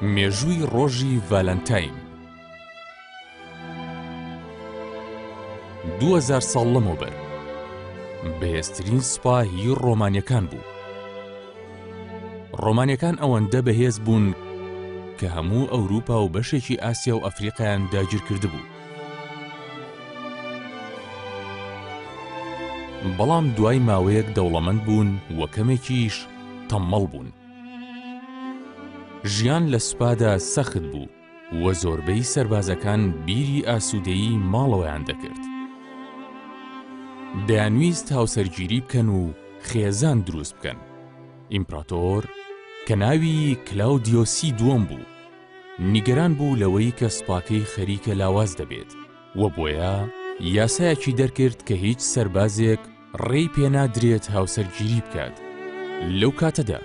مێژووی ڕۆژی ڤالەنتاین 2000 ساڵ لەمەوبەر بەهێزترین سوپا هی ڕۆمانیەکان بوو. ڕۆمانیەکان ئەوەندە بەهێز بوون کە هەموو ئەوروپا و بەشێکی ئاسیا و ئەفریقایان داگیرکردبوو. بەڵام دوای ماوەیەک دەوڵەمەند بوون و کەمێکیش تەممەڵ بوون. ژیان لە سوپادا سەخت بوو و زۆربەی سەربازەکان بیری ئاسوودەیی ماڵەوەیان دەکرد. دەیانویست هاوسەرگیری بکەن و خێزان دروست بکەن. ئیمپراتۆر کە ناوی کلاودیۆسی دووەم بوو، نیگەران بوو لەوەی کە سوپاکەی خەریکە لاواز دەبێت و بۆیە یاسایەکی دەرکرد کە هیچ سەربازێک ڕێی پێنادرێت هاوسەرگیری بکات. لەو کاتەدا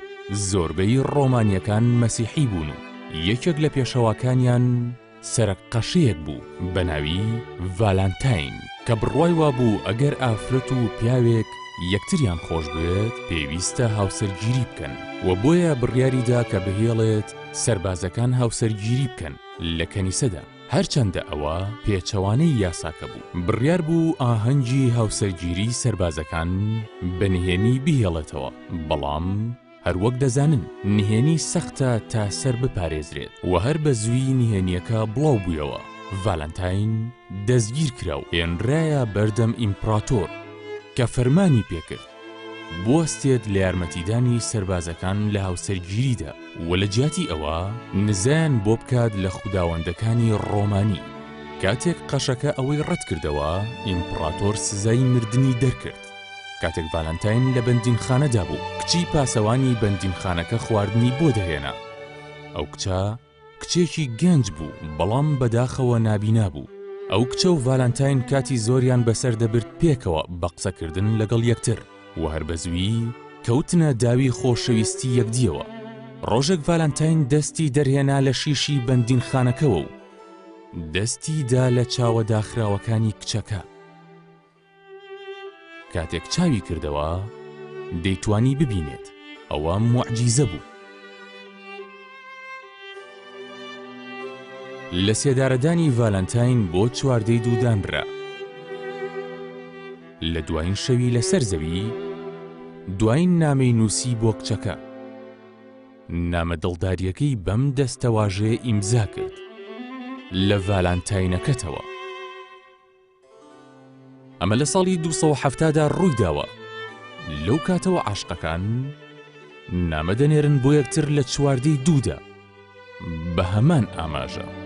زۆربەی ڕۆمانییەکان مەسیحی بوون و یەکێک لە پێشەواکانیان سەرەک قەشەیەک بوو بە ناوی ڤالانتاین کە بڕوای وابوو ئەگەر ئافرەت و پیاوێک یەکتریان خۆش بوێت پێویستە هاوسەرگیری بکەن و بۆیە بڕیاری دا کە بهێڵێت سەربازەکان هاوسەرگیری بکەن لە کەنیسەدا. هەرچەندە ئەوە پێچەوانەی یاساکە بوو، بڕیار بوو ئاهەنگی هاوسەرگیری سەربازەکان بە نهێنی بهێڵێتەوە، بەڵام هەروەک دەزانن نهێنی سەختە تا سەر بپارێزرێت و هەر بە زوویی نهێنییەکە بڵاو بوویەوە، ڤالانتاین دەستگیر کرا و هێنرایە بەردەم ئیمپڕاتۆر کە فەرمانی پێکرد بوەستێت لە یارمەتیدانی سەربازەکان لە هاوسەرگیریدا و لە جیاتی ئەوە نزایان بۆ بکات لە خوداوەندەکانی ڕۆمانی. کاتێک قەشەکە ئەوەی ڕەتکردەوە، ئیمپڕاتۆر سزای مردنی دەرکرد. کاتێک ڤالانتاین لە بەندینخانەدا بوو، کچی پاسەوانی بەندینخانەکە خواردنی بۆ دەهێنا. ئەو کچە کچێکی گەنج بوو، بەڵام بەداخەوە نابینا بوو. ئەو کچە و ڤالانتاین کاتی زۆریان بەسەر دەبرد پێکەوە بە قسەکردن لەگەڵ یەکتر و هەر بەزوویی کەوتنە داوی خۆشەویستی یەکدییەوە. ڕۆژێک ڤالانتاین دەستی دەرهێنا لە شیشی بەندینخانەکەوە و دەستی دا لە چاوە داخراوەکانی کچەکە. کاتێک چاوی کردەوە دەیتوانی ببینێت، ئەوە موعجیزە بوو. لە سێدارەدانی ڤالانتاین بۆ چواردەی دوو دانرا. لە دوایین شەوی لەسەر زەوی، دوایین نامەی نووسی بۆ کچەکە. نامە دڵدارییەکەی بەم دەستەواژەیە ئیمزا کرد، لە ڤالانتاینەکەتەوە. ئەمە لە ساڵی 270 دا ڕوویداوە. لەو کاتەوە عاشقەکان نامە دەنێرن بۆ یەکتر لە چواردەی دوودا بە هەمان ئاماژە.